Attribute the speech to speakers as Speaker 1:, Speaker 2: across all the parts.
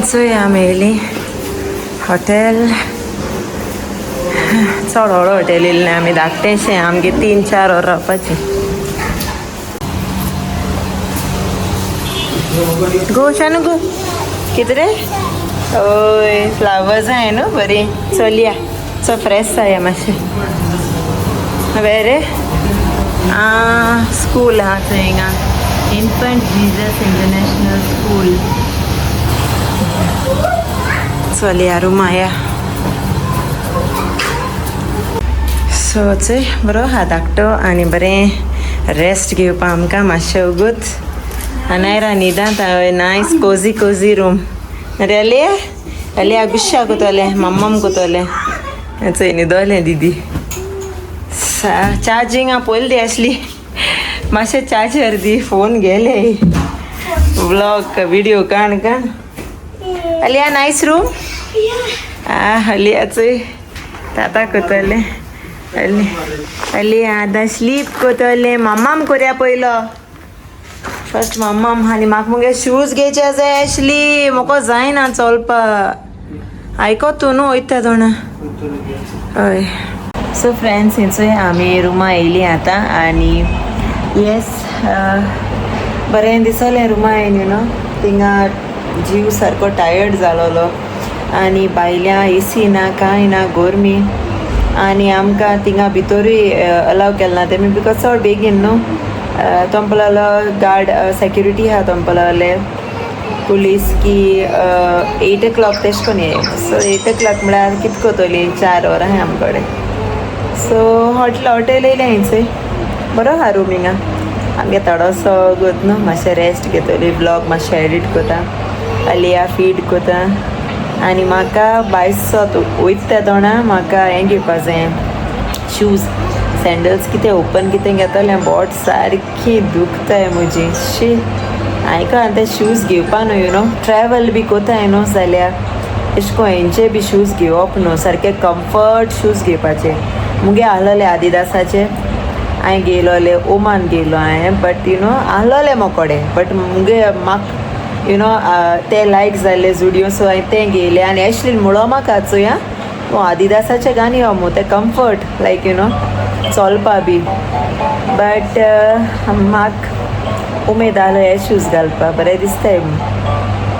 Speaker 1: चोय आमी येयली हॉटेल. चड व्हडलो हॉटेल येयलें आमी, धाकटेंशें. आमगे 3-4 वरां रावपाचें. गो शानू गो. कितें रे? हय, फ्लावर्स आहाय न्हू बरी. चलया, चो फ्रेश जाया मातशें. वेरे स्कूल आहा थंय हिंगा, इन्फंट जीजस इंटरनॅशनल स्कूल. चलया रुमा या. सो चोय बरो आहा धाकटो आनी बरें रेस्ट घेवपा आमकां मातशें वगत. अनायरा न्हिदांत. नायस कोजी कोजी रूम रे. अलिया, अलिया गुस्सा कोतोलें, मम्मम कोतोलें. चोय न्हिदोलें दिदी. चार्जिंग पयलीं दी आसली, मातशें चार्जर दी, फोन गेले व्लॉग विडियो काण काण. अलिया, नायस रूम. अलिया चोय ताता कोतोलें. अली, अली आतां स्लीप कोतोलें. मम्माम कोरया पयलो, फर्स्ट मम्माम. आनी म्हाका मुगे शूज घेवचे जाय आसली, म्हाका जायना चलपा. आयको तूं न्हू वयता जाणा. हय. सो फ्रेंड्स, हिंचोय आमी रुमा येयली आतां आनी येस, बरें दिसलें रुमा येवन. You know, थिंगा जीव सारको टायर्ड जालोलो आनी भायल्या एसी ना, कांय ना, गोरमी. आनी आमकां थिंगा भितरूय अलाव केलें ना तेमी, because चड बेगीन न्हू. तो म्हणपाक गार्ड सेक्युरिटी आहा, तो म्हणपाक लागले पुलीस की 8 ओ क्लॉक तेश कोन ये. सो 8 ओ क्लॉक म्हळ्यार कित कोतोली, 4 वरां आहाय आम कडेन. सो हॉटेल हॉटेल येयलें हिंचय, बरो आहा रूम हिंगा. आमगे थोडोसो गोत न्हू, मातशें रेस्ट घेतली, ब्लॉग मातशें एडिट कोता, अलिया फीड कोता. आनी म्हाका बायसत वयता तेदोणा म्हाका हें घेवपा जाय, शूज सँडल्स कितें ओपन कितें घेतलें. बोट सारकी दुखताय म्हजी. शी, आयको ते शूज घेवपा न्हू. You know, travel बी कोताय न्हू जाल्यार एशें कोन हेंचे बी शूज घेवप न्हू, सारके कम्फर्ट शूज घेवपाचे. मुगे आहलोले आदिदासाचे हांवें घेयलोले, ओमान घेयलो हांवें, बट you know आहलोले मोकोडे, बट मुगे म्हाक you know ते लायक जाल्ले जुडियो, सो हांवें तें घेयलें. आनी एशलीन मुळो म्हाका चोया आदिदासाचे गाणी यो मू, ते कम्फर्ट लायक you know चोलपा बी. बट म्हाक उमेद आहलो हे शूज घालपा, बरें दिसताय,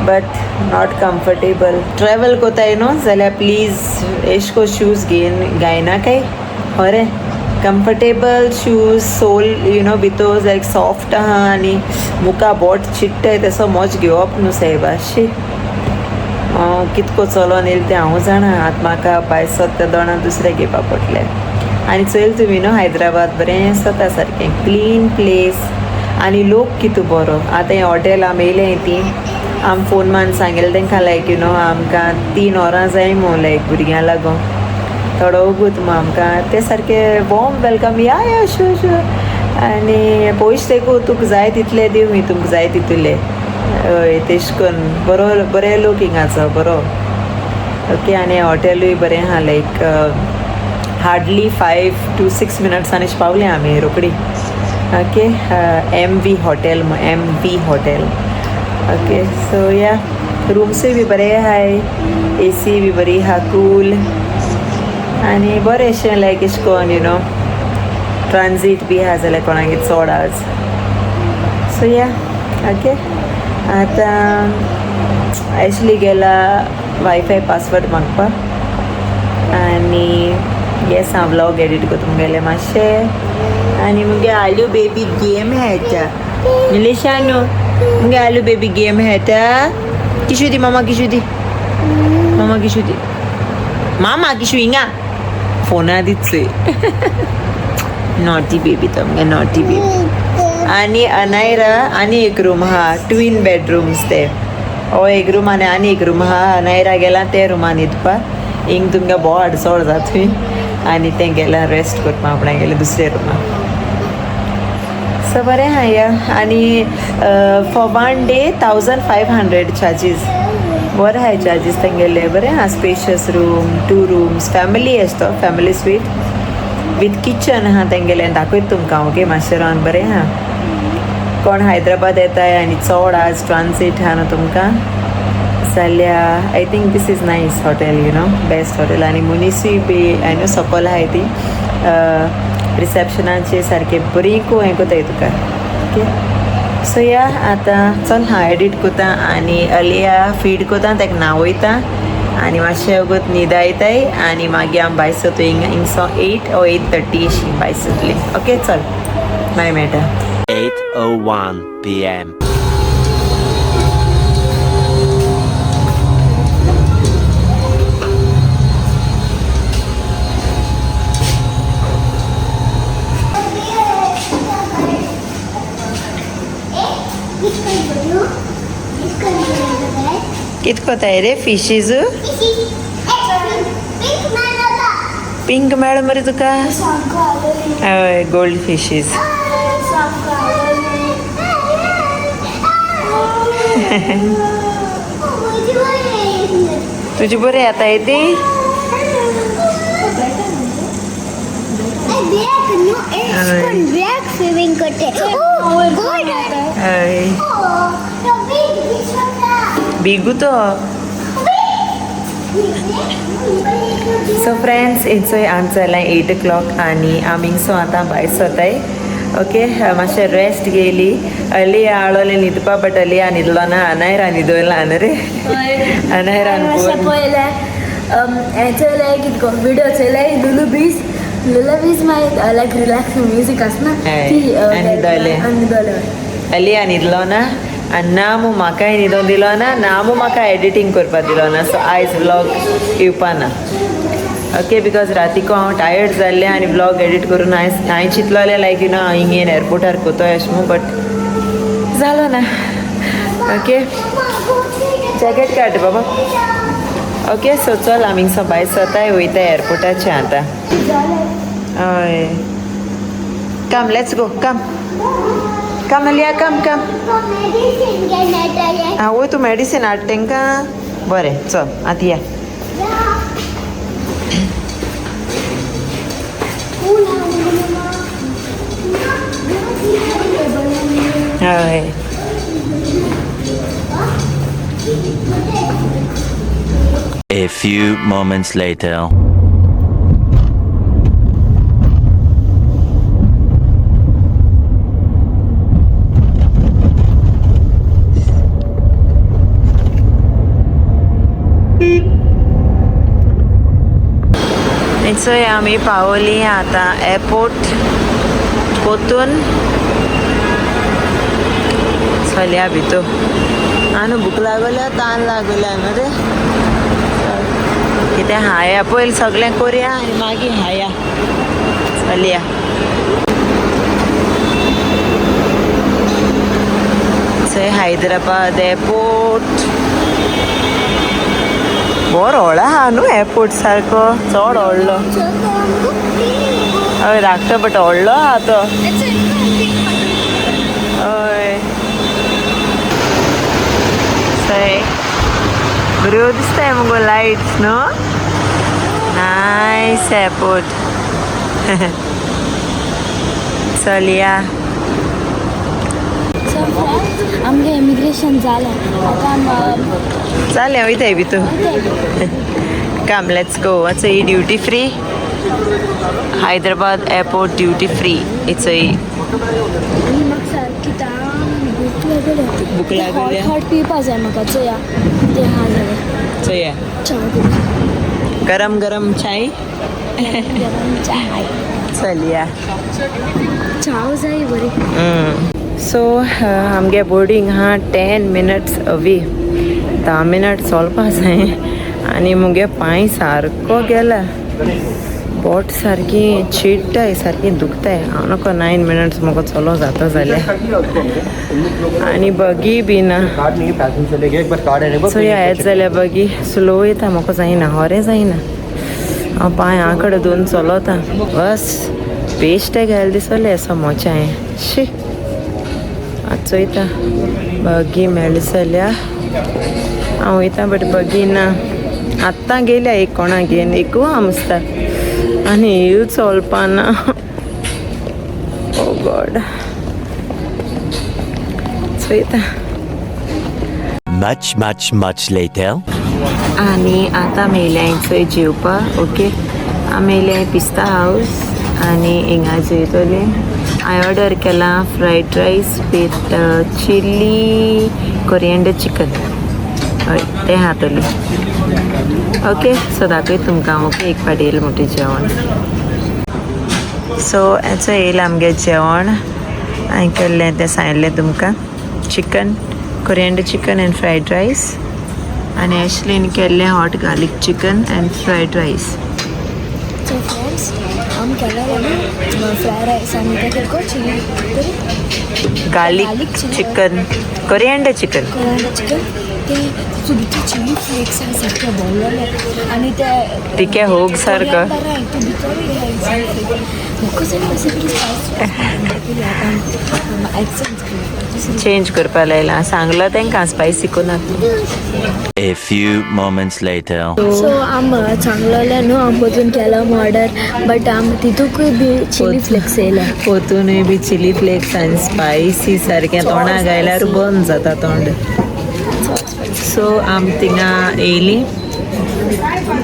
Speaker 1: बट not comfortable. Travel कोताय न्हू जाल्यार प्लीज एश को शूज घेवन गायनाकाय. खरें comfortable shoes, sole you know भितर लायक सॉफ्ट आहा आनी मुका बोट चिट्टाय तसो मोज घेवप न्हू सायबा. शी, कितको चलोन येयलें तें हांव जाणा. आतां म्हाका भायर ते दोणा दुसरें घेवपा पडलें. आनी चोयल तुमी न्हू, हैदराबाद बरें जाता, सारकें क्लीन प्लेस आनी लोक कितू बरो. आतां हें हॉटेल आमी येयलें ती आम फोन मान सांगलें तेंकां लायक you know आमकां 3 वरां जाय मू, लायक भुरग्यां लागून थोडो वगत मू आमकां. ते सारके वॉर्म welcome, या या, शुअर शुअर. आनी पयशे तेकू तुका जाय तितले दिव मी, तुमकां जाय तितूले. हय, तेश करून बरो, बरे लोक हिंगाचो बरो. ओके, आनी हॉटेलूय बरें आहा, लायक हार्डली 5 टू 6 मिनट्सांनी पावले आमी रोकडी. Okay, M V hotel, M V hotel. Okay, so या रुम्सूय बी बरे आहाय, ए सी बी बरी आहा, कूल आनी बरें अशें लायक एशें कोन you know transit बी आहा जाल्यार कोणागे चड आज. सो या, ओके, आतां एशली गेला वायफाय पासवर्ड मागपाक. आनी येस, हांव व्लॉग एडिट करता मुगेलें मातशें. आनी मुगे आलू बेबी गेम खेळटा. निलेशानू, मुगे आलू बेबी गेम खेळटा. किशू दी मामा, किशू दी मामा, किशू दी मामा, किशू हिंगा फोना दीत. नॉटी बेबी तो मुगे, नॉटी बेबी. आनी अनायरा आनी एक रूम आहा, ट्विन बेडरूम्स ते. हो एक रूम आनी आनी एक रूम आहा. अनायरा गेला ते रुमान न्हिदपा. हिंग तुमकां भोव अडचण जातली. आनी तें गेलां रेस्ट करपा आपणाक गेलें दुसऱ्या रुमान. सो बरें आहा या. आनी फॉर वन डे 1500 चार्जीस. बरें आहाय चार्जीस तेंगेले, बरें आहा. स्पेशियस रूम, 2 रूम्स, फॅमिली आसतो, फॅमिली स्वीट विथ किचन आहा तेंगेलें. दाखयता तुमकां. ओके, मातशें रावन बरें आहा. कोण हैदराबाद येताय आनी चड आज ट्रान्सीट आहा न्हू तुमकां. जाल्या I think this is nice hotel, best hotel. आनी मनीसूय बी I न्हू सकल आहाय ती रिसेप्शनाचे सारकें बरी हें कोताय तुका. ओके, सो या आतां चल हांव एडिट कोता आनी अलिया फीड कोता, ताका न्हांवयता आनी मातशें वगत न्हिदायताय आनी मागीर आमी भायर सरता. हिंगा हिंगसो 8 or 8:30 अशी भायर सरतली. ओके, चल मागीर मेळटा.
Speaker 2: 8:01 p.m.
Speaker 1: कित कोताय रे फिशीज? पिंक मेळ मरे तुका. हय, गोल्ड फिशीज. तुजी बरें येता ती.
Speaker 3: ब्लॅक स्विमिंग करते.
Speaker 1: हय, बिगू तो. सो फ्रेंड्स, हेचोय आमचो जालां 8 o'clock आनी आमी हिंगसो आतां भायर सरताय. ओके, मातशें रेस्ट घेयली. अली आळोलें न्हिदपा, बट अलिया न्हिदलो ना. अनायरा न्हिदोयला न्हू रे अनायरान?
Speaker 4: मातशें पयलें हें चोयलें, कितें गो विडियो चोयले, लुलुबीज. लुलुबीज मागीर लायक रिलॅक्स म्युजीक आसना ती.
Speaker 1: आनी न्हिदोलें.
Speaker 4: आनी न्हिदोलें.
Speaker 1: अलिया न्हिदलो ना आनी ना मू म्हाकाय न्हिदोन दिलो ना, ना मू म्हाका एडिटींग करपाक दिलो ना. सो आयज व्लॉग येवपा ना. ओके, because रातीको हांव टायर्ड जाल्लें आनी व्लॉग एडिट करून हांवें हांवें चिंतलोलें लायक you know हांव हिंग येवन एअरपोर्टार कोतोय अशें म्हूण, बट जालो ना. ओके, जॅकेट काड बाबा. ओके, सो चल आमी हिंगसो भायर सरताय, वयता एअरपोर्टाचें आतां. हय, come, let's go. Come, come Aliya, come, come. आवय, तूं मेडिसीन हाड तांकां. बरें, चल आतां या. हय.
Speaker 2: A few moments later.
Speaker 1: थंयसर आमी पावली आतां एअरपोर्ट पोतून. चलया भितर. आनी भूक लागल्या, तान लागल्या न्हू रे. कितें हाया पयलीं सगळें करया आनी मागीर हाया. चलया. थंय हैदराबाद एअरपोर्ट बरो व्हडलो आहा न्हू एअरपोर्ट सारको चड व्हडलो. हय, धाकटो बट व्हडलो आहा तो. हय, थंय बऱ्यो दिसताय मुगो लायट्स न्हू. Nice airport. चलया.
Speaker 4: सो फ्रेंड्स, आमगें इमिग्रेशन जालें आतां आम
Speaker 1: जालें, वयताय भितर. Come, let's go. It's a duty free. Hyderabad Airport duty free. It's a
Speaker 4: आनी म्हाका सारकी तान भूक लागल्या.
Speaker 1: भूक लागल्या?
Speaker 4: हॉट हॉट पिवपा जाय म्हाका. चोया तें आहा जाल्यार.
Speaker 1: So yeah.
Speaker 4: च्या.
Speaker 1: गरम गरम चाय.
Speaker 4: गरम चाय.
Speaker 1: चलया.
Speaker 4: चाव जाय बरी.
Speaker 1: सो आमगे बोर्डींग आहा 10 minutes away. 10 minute चलपा जाय आनी मुगे पांय सारको गेला. बोट सारकी चिडटाय, सारकी दुखताय. हांव नको 9 मिनट्स म्हाका चलो जाता जाल्यार आनी बगी बी ना.
Speaker 5: कार्ड नहीं, पैसेंजर चले गए. एक बार कार्ड है.
Speaker 1: सो या येत जाल्यार बगी स्लो येता. म्हाका जायना, होरें जायना. हांव पांय आंकडे दोन चलोता. बस बेश्टे घायल दिसलें समोचे हांवें. शी, आतां चोयता बगी मेळ्ळी जाल्यार हांव वयता, बट बगी ना. आत्तां गेल्या एक कोणा घेवन, एकू आमसता आनी येव चलपाना. ओ गॉड, चोयता.
Speaker 2: Much, much, much later.
Speaker 1: आनी आतां आमी येयल्या चोय जेवपाक. ओके, आमी येयल्या पिस्ता हावस आनी हिंगा जेयतले. हांवें ऑर्डर केलां fried rice with chilli coriander chicken. हय, तें खातली. ओके, सो दाखय तुमकां. ओके, एक फाटी येयलें म्हणटी जेवण. सो हेचो येयलां आमगे जेवण. हांवें केल्लें तें सांगिल्लें तुमकां, chicken coriander chicken and fried rice. आनी एशलीन केल्लें hot garlic chicken and fried rice.
Speaker 4: So friends, आमी केलें फ्राय रायस आनी ते कितें chilli
Speaker 1: garlic
Speaker 4: Garlic chili.
Speaker 1: Chicken, coriander chicken.
Speaker 4: Coriander chicken. ते तितून भितर चिली फ्लेक्स आसा, सारकें भरलेले आनी ते
Speaker 1: तिके होग सारको.
Speaker 4: तूं भितरूय म्हाका जाल्यार अशें कितें स्पायसी आतां एक्सेंट
Speaker 1: चेंज करपा लायला, सांगलो तांकां स्पायसी कोनाक.
Speaker 2: A few moments later.
Speaker 4: So आम सांगलेलें न्हू, आम वचून केलो ऑर्डर, बट आम तितूकूय बी चिली फ्लेक्स येयले.
Speaker 1: पोतूनय बी चिली फ्लेक्स आनी स्पायसी सारकें तोंडाक आयल्यार बंद जाता तोंड. सो आम थिंगा येयलीं,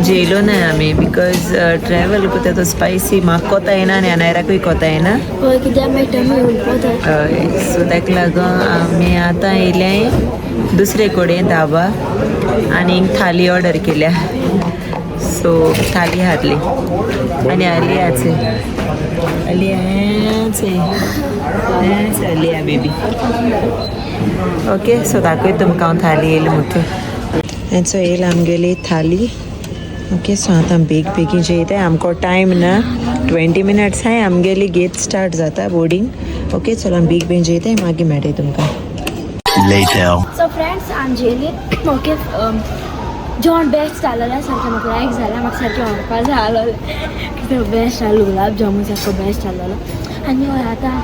Speaker 1: जेयलो ना आमी because travel कोता तो स्पायसी म्हाका कोता येना आनी अनायराकूय कोता येना.
Speaker 4: हय, कित्याक मागीर टमी उरपता.
Speaker 1: हय, सो ताका लागून आमी आतां येयले दुसरे कडेन धाबा आनी थाली ऑर्डर केल्या. सो थाली हाडली आनी आलियाचे आलियाचे आलिया बेबी. ओके, सो दाखय तुमकां हांव थाली येयली म्हणटा. हेचो येयला आमगेली थाली. ओके, सो आतां बेग बेगीन जेयताय, आमकां टायम ना. 20 मिनट्स हाय, आमगेली गेट स्टार्ट जाता बोर्डींग. ओके, चल आमी बेग बेगीन जेयताय, मागीर मेळटाय तुमकां.
Speaker 2: Later.
Speaker 4: So friends, आम जेयली. ओके, जेवण बेस्ट जालेलें सारकें, म्हाका लायक जालें, म्हाका सारकें व्हरपा जाय आसलेलें कितें बेस्ट जालो. गुलाब जामून सारको बेस्ट जालेलो. आनी हय, आतां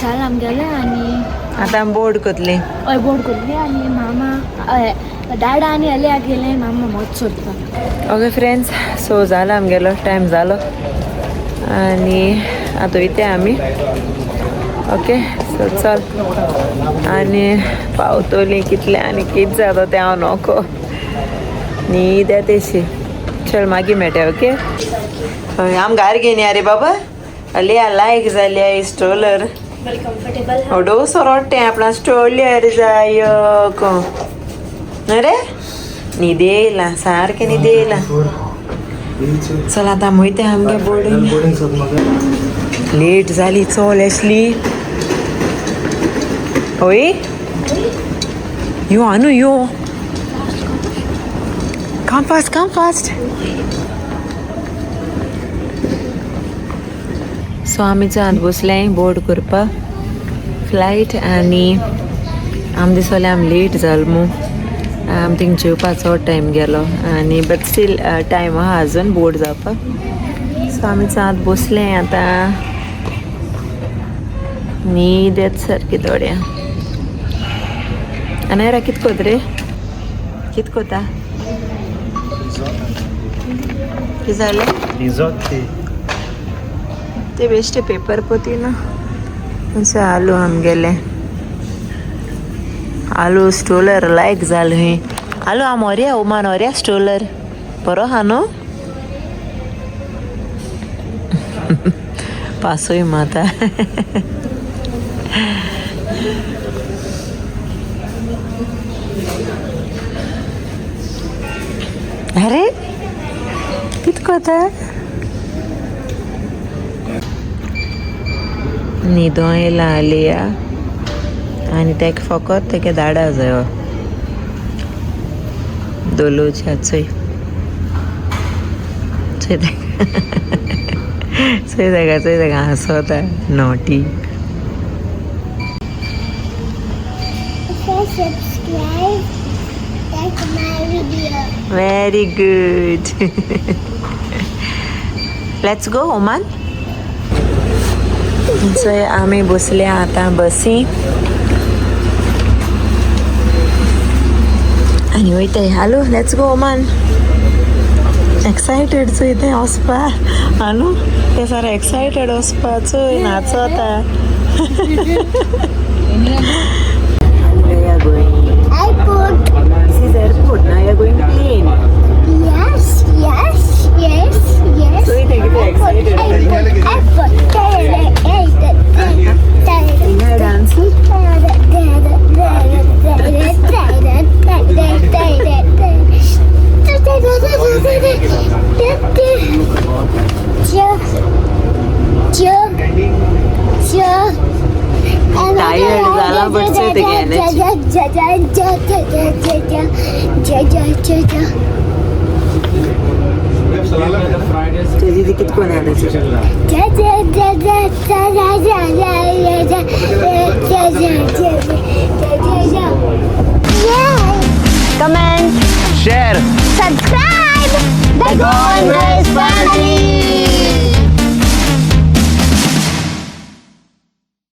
Speaker 4: जालें आमगेलें आनी
Speaker 1: आतां आमी बोर्ड कोतली.
Speaker 4: हय, बोर्ड करली आनी मामा, हय, डाडा आनी अलिया गेले मामा मत सोदपाक.
Speaker 1: ओके फ्रेंड्स, सो जाला आमगेलो टायम जालो आनी आतां वयता आमी. ओके, सो चल आनी पावतली कितले आनी कितें जाता तें हांव नको, न्हीद येता तेशी. चल, मागीर मेळटा. ओके, हय, आम घार घेवन या रे बाबा. अलिया लायक जाली स्ट्रोलर.
Speaker 4: बरें कम्फर्टेबल.
Speaker 1: डोसो रोडटें आपणा स्ट्रोलर जाय रे. न्हीद येयला सारकें, न्हीद येयला. चल, आतां वयता आमगे बोर्डींग.
Speaker 5: बोर्डिंग सोद म्हाका.
Speaker 1: लेट जाली. चल एशली. होय, यो अनु, यो, come fast, come fast. So आमी आतां बसले बोर्ड करपाक फ्लायट आनी आम दिसोलें आम लेट जाल मू. आम थिंग जेवपाक चड टायम गेलो आनी बट स्टील टायम आहा अजून बोर्ड जावपाक. सो आमी आतां बसले, आतां न्हीद येता सारकी थोड्या. आनी कित कोत रे, कित कोता, कितें जालें?
Speaker 5: रिजॉर्ट.
Speaker 1: ते बेश्टे पेपर पोती ना. अशें आलू आमगेले, आलू स्ट्रोलर लायक जाल ही. आलू, आम व्हरया ओमान, व्हरया स्ट्रोलर, बरो आहा न्हू. पासोय माता. अरे, कित कोता? न्हिदों येयला आलिया आनी ताका फकत तेगे दाडा जायो. दोलोच्या चोय, चोय ताका, चोय ताका, चोय ताका, हांसोता नोटी.
Speaker 3: Subscribe, like my video.
Speaker 1: Very good. Let's go, Oman. So आमी बसले आतां बसी आनी वयताय. Hello, let's go Oman. Excited चोय तें वचपा. हालू, ते सारे एक्सायटेड वचपा. चोय, नाचता. We are going.
Speaker 3: I Airport.
Speaker 1: This is airport. Now you are going plane.
Speaker 3: Yes, yes, yes, yes.
Speaker 1: So you think you're excited?
Speaker 3: Airport, airport.
Speaker 1: हिंगा डान्स. Tired झाला but ते घेण्याची. तुझी दीदी किती कोण आलं?
Speaker 3: Comment,
Speaker 2: Share.
Speaker 3: Subscribe, The Golden Family.